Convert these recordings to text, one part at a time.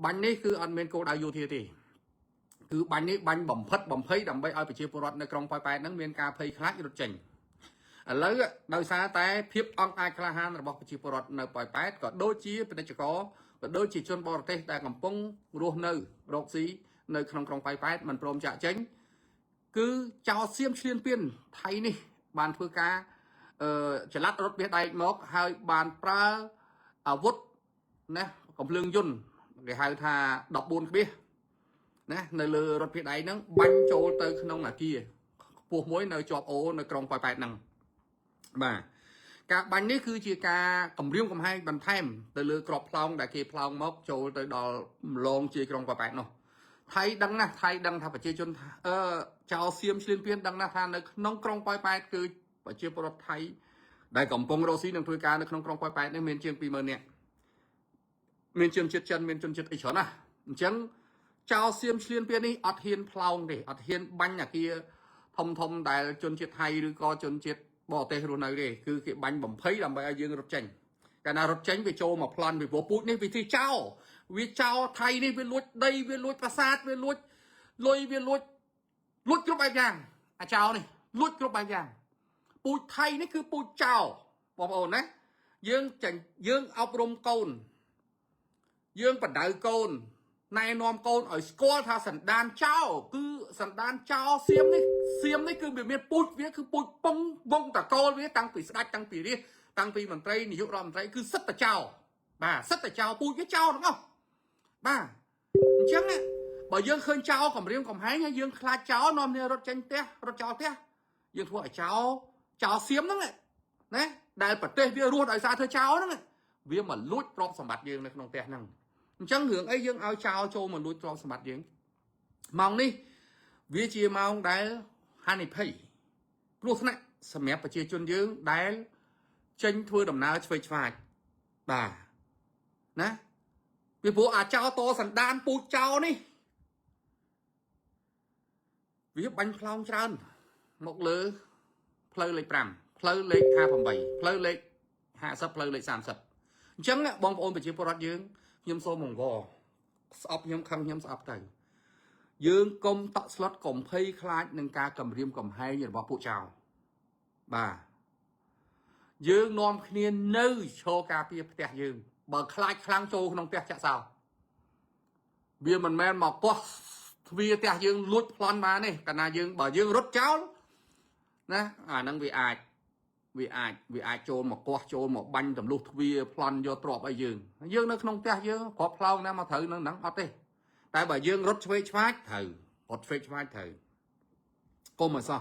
បាញ់នេះគឺអត់មានគោលដៅយោធាទេគឺបាញ់នេះបាញ់បំផិតបំភ័យដើម្បីឲ្យប្រជាពលរដ្ឋនៅក្រុងប៉ោយប៉ែតហ្នឹងមានការភ័យខ្លាចរត់ចេញឥឡូវដោយសារតែភាពអង់អាចក្លាហានរបស់ប្រជាពលរដ្ឋនៅប៉ោយប៉ែតក៏ដូចជាពាណិជ្ជករក៏ដូចជាជនបរទេសដែលកំពុងរស់នៅរកស៊ីនៅក្នុងក្រុងប៉ោយប៉ែតមិនព្រមចាក់ចេញគឺចោលសៀមឈ្លានពានថៃនេះបានធ្វើការចល័តរថពាសដែកមកហើយបានប្រើអាវុធណាកំភ្លើងយន្តគេហៅថា14ក្បៀសណានៅលើរថពាសដែកហ្នឹងបាញ់ចូលទៅក្នុងអាគារខ្ពស់មួយនៅជាប់អូនៅក្រុងប៉ោយប៉ែតហ្នឹងបាទការបាញ់នេះគឺជាការគម្រាមកំហែងបន្ថែមទៅលើក្របផ្លោងដែលគេផ្លោងមកចូលទៅដល់ម្លងជាក្រុងប៉ោយប៉ែតនោះថៃដឹងណាស់ថៃដឹងថាប្រជាជនចៅសៀមឈ្លានពានដឹងណាស់ថានៅក្នុងក្រុងប៉ោយប៉ែតគឺប្រជាពលរដ្ឋថៃដែលកំពុងរកស៊ីនឹងធ្វើការនៅក្នុងក្រុងប៉ោយប៉ែតនេះមានជាង20000នាក់មានជនជាតិចិនមានជនជាតិអីច្រើនណាស់អញ្ចឹងចៅសៀមឈ្លានពាននេះអត់ហ៊ានផ្លោងទេអត់ហ៊ានបាញ់អាគារធំធំដែលជនជាតិថៃឬក៏ជនជាតិបរទេសរស់នៅទេគឺគេបាញ់បំភ័យដើម្បីឲ្យយើងរត់ចេញកាលណារត់ចេញវាចូលមកប្លន់ពីព្រោះពូជនេះវិធីចោលវាចោលថៃនេះវាលួចដីវាលួចប្រាសាទវាលួចលុយវាលួចលួចគ្រប់បែបយ៉ាងអាចោលនេះលួចគ្រប់បែបយ៉ាងពូជថៃនេះគឺពូជចោលបងប្អូនណាយើងចាញ់យើងអប់រំកូនយើងបដៅកូនណែនាំកូនឲ្យស្គាល់ថាសន្តានចោលគឺសន្តានចោលសៀមនេះសៀមនេះគឺវាមានពូជវាគឺពូជពងវងតកូលវាតាំងពីស្ដេចតាំងពីរាជតាំងពីមន្ត្រីនាយករដ្ឋមន្ត្រីគឺសិតតចោលបាទសិតតចោលពូជវាចោលទាំងអស់បាទអញ្ចឹងបើយើងឃើញចោលគម្រាមកំហែងហើយយើងខ្លាចចោលនាំគ្នារត់ចេញផ្ទះរត់ចោលផ្ទះយើងធ្វើឲ្យចោលចោលសៀមហ្នឹងណាដែលប្រទេសវារស់ដោយសារធ្វើចោលហ្នឹងវាមកលួចទ្រព្យសម្បត្តិយើងនៅក្នុងផ្ទះហ្នឹងអញ្ចឹងរឿងអីយើងឲ្យចោលចូលមកលួចទ្រព្យសម្បត្តិយើងម៉ោងនេះវាជាម៉ោងដែលហានិភ័យគ្រោះថ្នាក់សម្រាប់ប្រជាជនយើងដែលចេញធ្វើដំណើរឆ្វេងឆ្វាចបាទណាពីព្រោះអាចោលតសណ្ដានពូជចោលនេះវាបាញ់ផ្លោងច្រើនមកលើផ្លូវលេខ5ផ្លូវលេខ58ផ្លូវលេខ50ផ្លូវលេខ30អញ្ចឹងបងប្អូនប្រជាពលរដ្ឋយើងខ្ញុំសូមអង្វរស្អប់ខ្ញុំខឹងខ្ញុំស្អប់ទៅយើងកុំតក់ស្លុតកុំភ័យខ្លាចនឹងការគម្រាមកំហែងរបស់ពួកចៅបាទយើងនាំគ្នានៅឈរការពារផ្ទះយើងបើខ្លាចខ្លាំងចូលក្នុងផ្ទះចាក់សោវាមិនមែនមកកោះទ្វារផ្ទះយើងលួចប្លន់បានទេកាលណាយើងបើយើងរត់ចោលណាអាហ្នឹងវាអាចចូលមកកោះចូលមកបាញ់ទម្លុះទ្វារប្លន់យកទ្រព្យឲ្យយើងយើងនៅក្នុងផ្ទះយើងគ្រាប់ផ្លោងណាមកត្រូវនឹងហ្នឹងអត់ទេតែបើយើងរត់ឆ្វេងឆ្វាចត្រូវរត់ឆ្វេងឆ្វាចត្រូវកុំឲ្យសោះ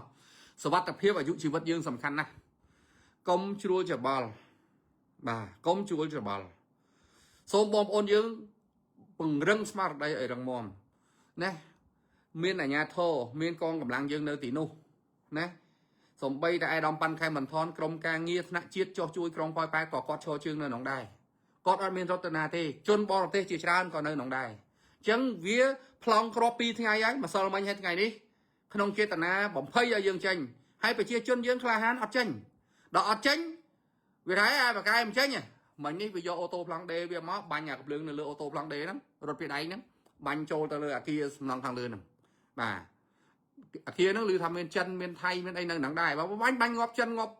សវត្ថភាពអាយុជីវិតយើងសំខាន់ណាស់កុំជ្រួលច្របល់បាទកុំជ្រួលច្របល់សូមបងប្អូនយើងពង្រឹងស្មារតីឲ្យរឹងមាំណាមានអាជ្ញាធរមានកងកម្លាំងយើងនៅទីនោះណាសំបីតែអាយដាមប៉ាន់ខេមបន្ថនក្រុមការងារថ្នាក់ជាតិចុះជួយក្រុងប៉ោយប៉ែតក៏គាត់ឈរជើងនៅក្នុងដែរគាត់អត់មានរត់ទៅណាទេជនបរទេសជាច្រើនក៏នៅក្នុងដែរអញ្ចឹងវាប្លង់គ្រាប់2ថ្ងៃហើយម្សិលមិញហើយថ្ងៃនេះក្នុងចេតនាបំភ័យឲ្យយើងចេញហើយប្រជាជនយើងក្លាហានអត់ចេញដល់អត់ចេញវារ៉ែអាបកែមិនចេញមិញនេះវាយកអូតូប្លង់ដេវាមកបាញ់អាកំភ្លើងនៅលើអូតូប្លង់ដេហ្នឹងរត់ពីដៃហ្នឹងបាញ់ចូលទៅលើអាគារសំណង់ខាងលើហ្នឹងបាទអាគារហ្នឹងឮថាមានចិនមានថៃមានអីនៅហ្នឹងដែរបើបាញ់បាញ់ងាប់ចិនងាប់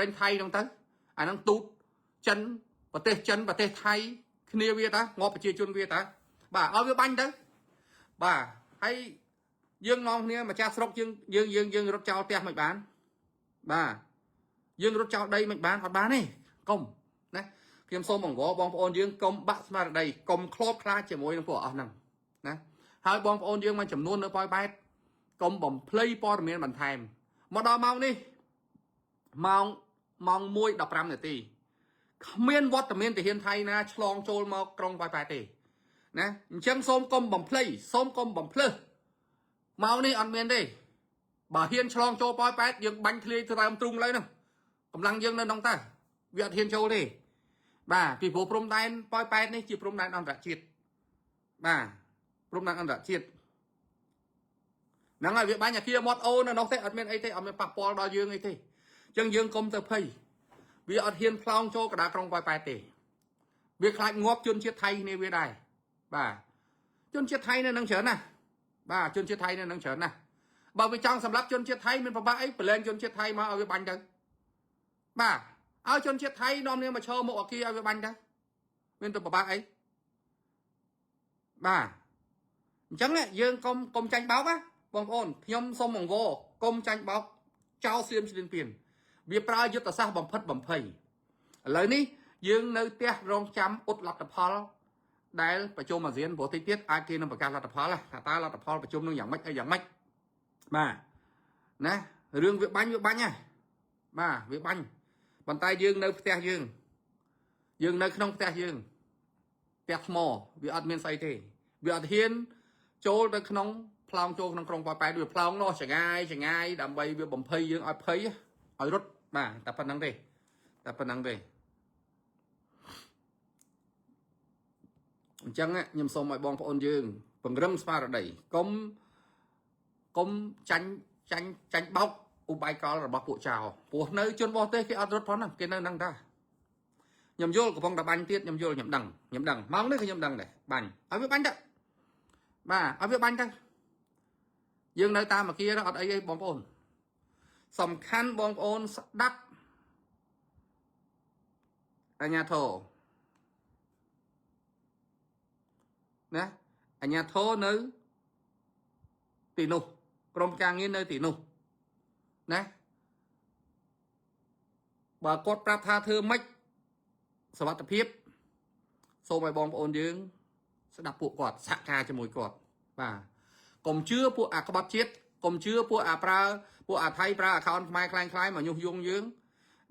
រេញថៃហ្នឹងទៅអាហ្នឹងទូតចិនប្រទេសចិនប្រទេសថៃគ្នាវាតាងាប់ប្រជាជនវាតាបាទឲ្យវាបាញ់ទៅបាទហើយយើងនាំគ្នាម្ចាស់ស្រុកយើងយើងយើងយើងរត់ចោលផ្ទះមិនបានបាទយើងរត់ចោលដីមិនបានអត់បានទេកុំណាខ្ញុំសូមអង្វរបងប្អូនយើងកុំបាក់ស្មារតីកុំខ្លោបខ្លាចជាមួយនឹងពួកអស់ហ្នឹងណាហើយបងប្អូនយើងមួយចំនួននៅប៉ោយប៉ែតកុំបំភ្លៃព័ត៌មានបន្ថែមមកដល់ម៉ោងនេះម៉ោងម៉ោង1:15នាទីគ្មានវត្តមានទាហានថៃណាឆ្លងចូលមកក្រុងប៉ោយប៉ែតទេណាអញ្ចឹងសូមកុំបំភ្លៃសូមកុំបំភ្លើសម៉ោងនេះអត់មានទេបើហ៊ានឆ្លងចូលប៉ោយប៉ែតយើងបាញ់ធ្លាយទៅដើមទ្រូងលើហ្នឹងកម្លាំងយើងនៅក្នុងតើវាអត់ហ៊ានចូលទេបាទពីព្រោះព្រំដែនប៉ោយប៉ែតនេះជាព្រំដែនអន្តរជាតិបាទព្រំដែនអន្តរជាតិហ្នឹងហើយវាបាញ់អាគារមាត់អូនៅនោះទេអត់មានអីទេអត់មានប៉ះពាល់ដល់យើងអីទេអញ្ចឹងយើងកុំទៅភ័យវាអត់ហ៊ានផ្លោងចូលកណ្ដាលក្រុងប៉ោយប៉ែតទេវាខ្លាចងាប់ជនជាតិថៃគ្នាវាដែរបាទ ជនជាតិថៃនៅនឹងច្រើនណាស់បាទជនជាតិថៃនៅនឹងច្រើនណាស់បើវាចង់សម្រាប់ជនជាតិថៃមានប្របាក់អីប្រឡែងជនជាតិថៃមកឲ្យវាបាញ់ទៅបាទឲ្យជនជាតិថៃនាំនាងមកឈរមុខអគារឲ្យវាបាញ់ទៅមានទៅប្របាក់អីបាទអញ្ចឹងយើងកុំកុំចាញ់បោកណាបងប្អូនខ្ញុំសូមអង្វរកុំចាញ់បោកចោលសៀមឈ្លានពានវាប្រើយុទ្ធសាស្ត្របំផិតបំភ័យឥឡូវនេះយើងនៅផ្ទះរងចាំអ៊ុតលទ្ធផលដែលប្រជុំអាស៊ានព្រោះតិចទៀតអាចគេនឹងប្រកាសលទ្ធផលថាតើលទ្ធផលប្រជុំនឹងយ៉ាងម៉េចអីយ៉ាងម៉េចបាទណារឿងវាបាញ់វាបាញ់ហ៎បាទវាបាញ់ប៉ុន្តែយើងនៅផ្ទះយើងយើងនៅក្នុងផ្ទះយើងផ្ទះថ្មវាអត់មានស្អីទេវាអត់ហ៊ានចូលទៅក្នុងផ្លោងចូលក្នុងក្រុងប៉ោយប៉ែតវាផ្លោងនោះចងាយចងាយដើម្បីវាបំភ័យយើងឲ្យភ័យឲ្យរត់បាទតែប៉ុណ្្នឹងទេតែប៉ុណ្្នឹងទេអញ្ចឹងខ្ញុំសូមឲ្យបងប្អូនយើងពង្រឹងស្មារតីកុំកុំចាញ់ចាញ់ចាញ់បោកឧបាយកលរបស់ពួកចៅព្រោះនៅជនបរទេសគេអត់រត់ផងហ្នឹងគេនៅហ្នឹងតាខ្ញុំយល់កំពុងតែបាញ់ទៀតខ្ញុំយល់ខ្ញុំដឹងខ្ញុំដឹងម៉ោងនេះខ្ញុំដឹងដែរបាញ់ឲ្យវាបាញ់ទៅបាទឲ្យវាបាញ់ទៅយើងនៅតាមអាគារអត់អីទេបងប្អូនសំខាន់បងប្អូនស្ដាប់អាញាធរណាអាញាធរនៅទីនោះក្រុមការងារនៅទីនោះណាបើគាត់ប្រាប់ថាធ្វើម៉េចសវត្ថភាពសូមឲ្យបងប្អូនយើង ស្ដាប់ពួកគាត់សហការជាមួយគាត់បាទកុំជឿពួកអាក្បត់ជាតិកុំជឿពួកអាប្រើពួកអាថៃប្រើ account ខ្មែរខ្លាំងខ្លាយមកញុះយងយើង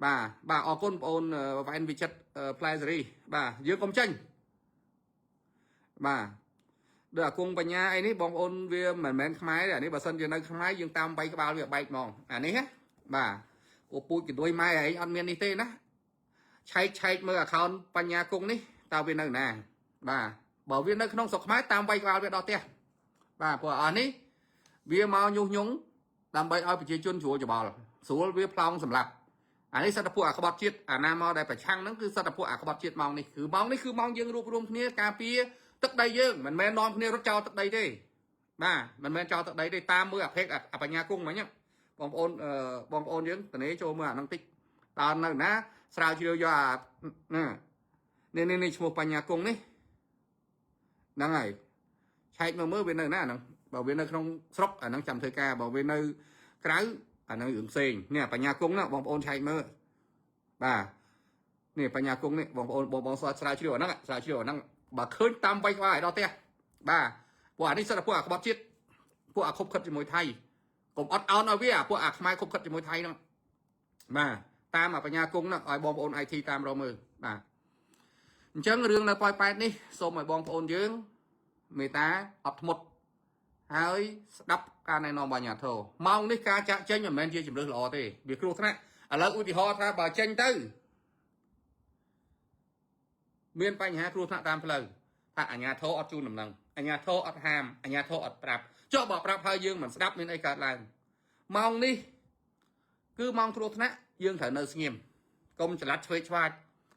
បាទបាទអរគុណបងប្អូនវ៉ែនវិចិត្រផ្លែសេរីបាទយើងកុំចេញបាទដូចអាគង់បញ្ញាអីនេះបងប្អូនវាមិនមែនខ្មែរទេអានេះបើសិនជានៅខ្មែរយើងតាមបែកក្បាលវាបែកហ្មងអានេះណាបាទអូពូជកដួយម៉ែឯងអត់មាននេះទេណាឆែកឆែកមើល account បញ្ញាគង់នេះតើវានៅណាបាទបើវានៅក្នុងស្រុកខ្មែរតាមបែកក្បាលវាដល់ផ្ទះបាទព្រោះអានេះវាមកញុះញង់ដើម្បីឲ្យប្រជាជនជ្រួលច្បល់ស្រួលវាផ្លោងសម្លាប់អានេះសិតតែពួកអាក្បត់ជាតិអាណាមកដែលប្រឆាំងហ្នឹងគឺសិតតែពួកអាក្បត់ជាតិម៉ោងនេះគឺម៉ោងនេះគឺម៉ោងយើងរួបរวมគ្នាការពារទឹកដីយើងមិនមែននាំគ្នារត់ចោលទឹកដីទេបាទមិនមែនចោលទឹកដីទេតាមមើលអាភេកអាបញ្ញាគង់មិញបងប្អូនបងប្អូនយើងតនេចូលមើលអាហ្នឹងតិចតើនៅណាស្រាវជ្រាវយកអានេះនេះនេះឈ្មោះបញ្ញាគង់នេះហ្នឹងហើយឆែកមើលមើលវានៅណាហ្នឹងបើវានៅក្នុងស្រុកអាហ្នឹងចាំធ្វើការបើវានៅក្រៅអាហ្នឹងរឿងផ្សេងនេះបញ្ញាគង់ណាបងប្អូនឆែកមើលបាទនេះបញ្ញាគង់នេះបងប្អូនបងបងស្រាវជ្រាវអាហ្នឹងស្រាវជ្រាវអាហ្នឹងបើឃើញតាមវៃក្បាលឲ្យដល់ផ្ទះបាទពួកអានេះសិតតែពួកអាក្បត់ជាតិពួកអាខុបខិតជាមួយថៃកុំអត់អោនឲ្យវាពួកអាខ្មែរខុបខិតជាមួយថៃហ្នឹងបាទតាមអាបញ្ញាគង់ហ្នឹងឲ្យបងប្អូន IT តាមរកមើលបាទអញ្ចឹងរឿងនៅប៉ោយប៉ែតនេះសូមឲ្យបងប្អូនយើងមេត្តាអត់ធ្មត់ហើយស្ដាប់ការណែនាំរបស់អាជ្ញាធរម៉ោងនេះការចាក់ចេញមិនមែនជាជំរឿសល្អទេវាគ្រោះថ្នាក់ឥឡូវឧទាហរណ៍ថាបើចេញទៅមានបញ្ហាគ្រោះថ្នាក់តាមផ្លូវថាអាជ្ញាធរអត់ជូនដំណឹងអាជ្ញាធរអត់ហាមអាជ្ញាធរអត់ប្រាប់ចុះបើប្រាប់ហើយយើងមិនស្ដាប់មានអីកើតឡើងម៉ោងនេះគឺម៉ោងគ្រោះថ្នាក់យើងត្រូវនៅស្ងៀមកុំចល័តឆ្វេងឆ្វាច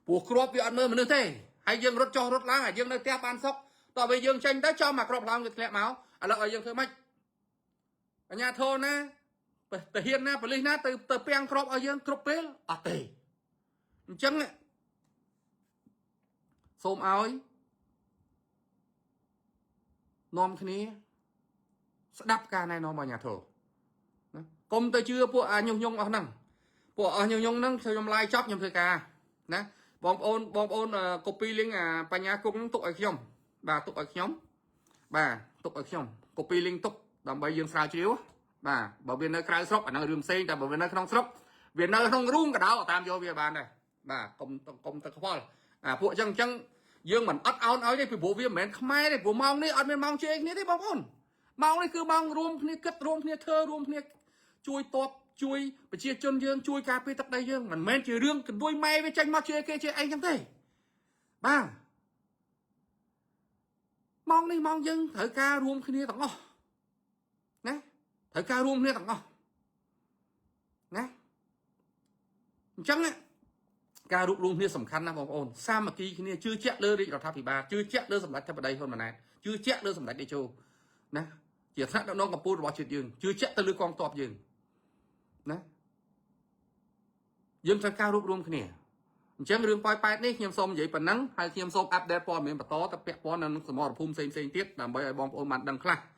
ព្រោះគ្រាប់វាអត់មើលមនុស្សទេហើយយើងរត់ចុះរត់ឡើងហើយយើងនៅផ្ទះបានសុខតោះពេលយើងចេញទៅចំមកគ្រាប់ឡើងវាធ្លាក់មកឥឡូវឲ្យយើងធ្វើម៉េចអាជ្ញាធរណាទាហានណាប៉ូលីសណាទៅទៅពាំងគ្រាប់ឲ្យយើងគ្រប់ពេលអត់ទេអញ្ចឹងសូមឲ្យនាំគ្នាស្ដាប់ការណែនាំរបស់អាជ្ញាធរណាកុំទៅជឿពួកអាញុះញង់អស់ហ្នឹងពួកអស់ញុះញង់ហ្នឹងខ្ញុំឡាយចប់ខ្ញុំធ្វើការណាបងប្អូនបងប្អូន copy link អាបញ្ញាគុកហ្នឹងទុកឲ្យខ្ញុំបាទទុកឲ្យខ្ញុំបាទទុកឲ្យខ្ញុំ copy link ទុកដើម្បីយើងស្រាវជ្រាវបាទបើវានៅក្រៅស្រុកអាហ្នឹងរឿងផ្សេងតែបើវានៅក្នុងស្រុកវានៅក្នុងរូងកដោតាមយកវាបានដែរបាទកុំកុំទៅខ្វល់អាពួកអញ្ចឹងអញ្ចឹងយើងមិនអត់អោនឲ្យទេពីព្រោះវាមិនមែនខ្មែរទេព្រោះម៉ោងនេះអត់មានម៉ោងជេរគ្នាទេបងប្អូនម៉ោងនេះគឺម៉ោងរួមគ្នាគិតរួមគ្នាធ្វើរួមគ្នាជួយតបជួយប្រជាជនយើងជួយការពារទឹកដីយើងមិនមែនជារឿងកណ្ដួយម៉ែវាចេញមកជេរគេជេរអីចឹងទេបាទម៉ោងនេះម៉ោងយើងត្រូវការរួមគ្នាទាំងអស់ណាត្រូវការរួមគ្នាទាំងអស់ណាអញ្ចឹង ការរួបរួមគ្នាសំខាន់ណាស់បងប្អូនសាមគ្គីគ្នាជឿជាក់លើរាជរដ្ឋាភិបាលជឿជាក់លើសម្ដេចធិបតីហ៊ុនម៉ាណែតជឿជាក់លើសម្ដេចតេជោណាជាថ្នាក់ដឹកនាំកម្ពុជារបស់ជាតិយើងជឿជាក់ទៅលើកងទ័ពយើងណាយើងត្រូវការរួបរួមគ្នាអញ្ចឹងរឿងប៉ោយប៉ែតនេះខ្ញុំសូមនិយាយប៉ុណ្ណឹងហើយខ្ញុំសូម update ព័ត៌មានបន្តទៅពាក់ព័ន្ធនឹងសមរភូមិផ្សេងៗទៀតដើម្បីឲ្យបងប្អូនបានដឹងខ្លះ។